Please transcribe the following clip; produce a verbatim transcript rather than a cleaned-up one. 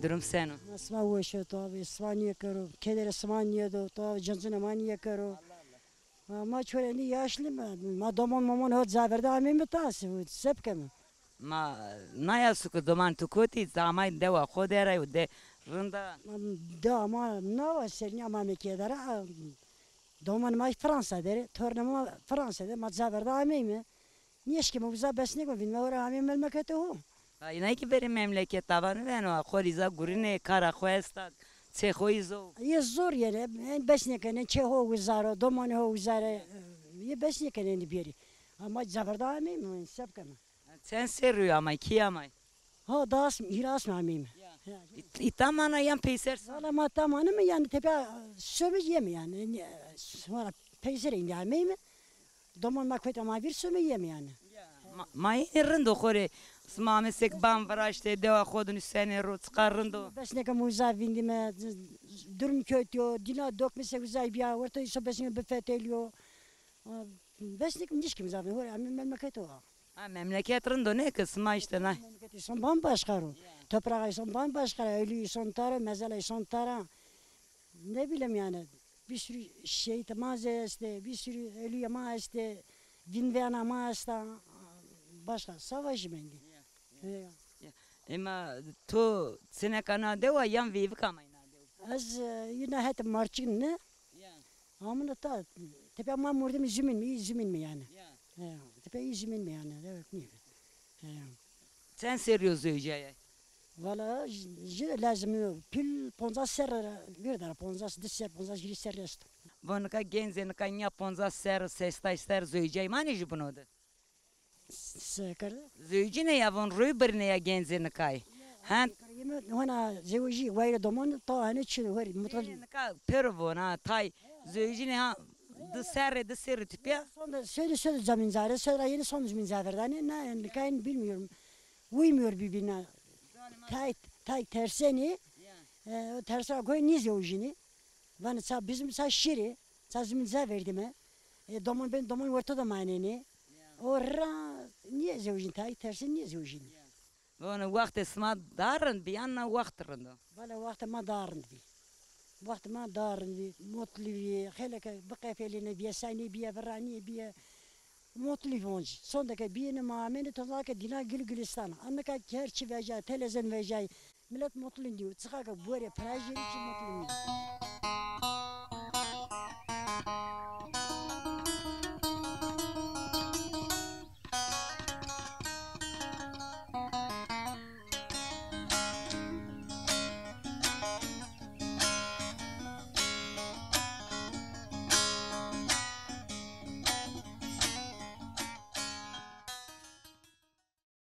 Durum seno? Ma sima weş o, tu abi sima niye kero, kedere sima niye do, tu abi cancine ma niye kero. Ma, ma çoreni yaşlı mı? Ma domon momon ho zaverde ameyme ta, se bikeme? Ma naya suku doman tu kotî, zamay dewa xo de ra de rinda. De ama na wa sernya ma me kedara. Doman ma Fransa dere, torne ma Fransa de, ma zaverde ameyme. Nêşkîme uza besnêko vînme, ora amê memleketê ho. Ay, nay ki verê memleket tavanî veno, xo rî za gurînê, kara xo esta, çê xo yî zo. Yê zor yenê, en besnêkenê, çê ho uza ro, domanê ho uza rê, yê besnêkenê êndî bêrî. Ama caverda ameyme, se bikeme. Çend serrî yo amay, kî amay? Ha, da asm, hîrê asmî ameyme. Ya. Îta mana yan peyser sa? Valla ma ta maneme, yanî tepîya some yeme yanî. Valla peyser êndî ameyme. Doman ma kotî ma vîr some yeme yanî. Ma, ma ênê rind o xo rê. Sima ame sek ban viraştê, dewa xo de nusenê ro, çiqa rind o. Besnêke mi uza vîndîme, durum kotî yo, dîna dokme sek uza bîya, werto îso besnêke bifetelîyo. Besnêke mi nêşkîme uza vîndîme, ho rê ameyme memleketê ho. Ha, memleket rind o, ne ki sima îşte na. Memleketê îson bambaşka ro. Toprağa îson bambaşka ro, ölü îson tara, mezela îson tara. Ne bileyim yani, bir sürü şehit ma zî estê, bir sürü ölü ma estê, vînvena ma esta, başka savaş mendî. Ya. Ema to çineka na dewa yan veyvik amay na dew? Ez, e, yine het marçin ne? Ya. Amına ta, tepe ma mordemî zumîn mi, zumîn mi yani? Ya. Ya, tepe zumîn mi yani? Evet, ne? Ya. Çend serrî yo zewicayay? Valla jî lazim yo. Pil ponzas serre vîr dara, ponzas di serre, ponzas hîrê serre esto. Von nika gencê nika nîya ponzas serre, sêsay serre zewicay manê jûbîno de? Se kerde? Zewicîne ya, von roy birîne ya gencê nikay. Hen. Hona zewicî wayre domon to hane çi hori mutal. Nika pero von ha tay zewicîne ha di serre di serre tipya. Sonde söyle söyle zamîn zare, söyle yeni son zamîn zaverdane. Ne yani kayn bilmiyorum. Uymuyor birbirine. Tay, tay terseni. E, o tersa koy niye zewicini? Vanê ça bizim ça şirî, ça zimîn ca verdîme. E, domon ben domon werto de manenê. O ra niye zewjin tay, tersi niye zewjin? Vanê wextê sima daha rind bî yan na wext rind o? Valla wextê ma daha rind bî. Wextê ma daha rind bî. Mutlu bî, xeyleke biqefelîne bîye, saynê bîye, viranîye bîye. Mutlu bî onc. Sonde ke bîyêne ma amêne to zake dîna gül gülistan. Annika her çi vejay, telezen vejay. Milet mutlu nîyo. Çiqa ke borê pira jêrî çi mutlu nîyo.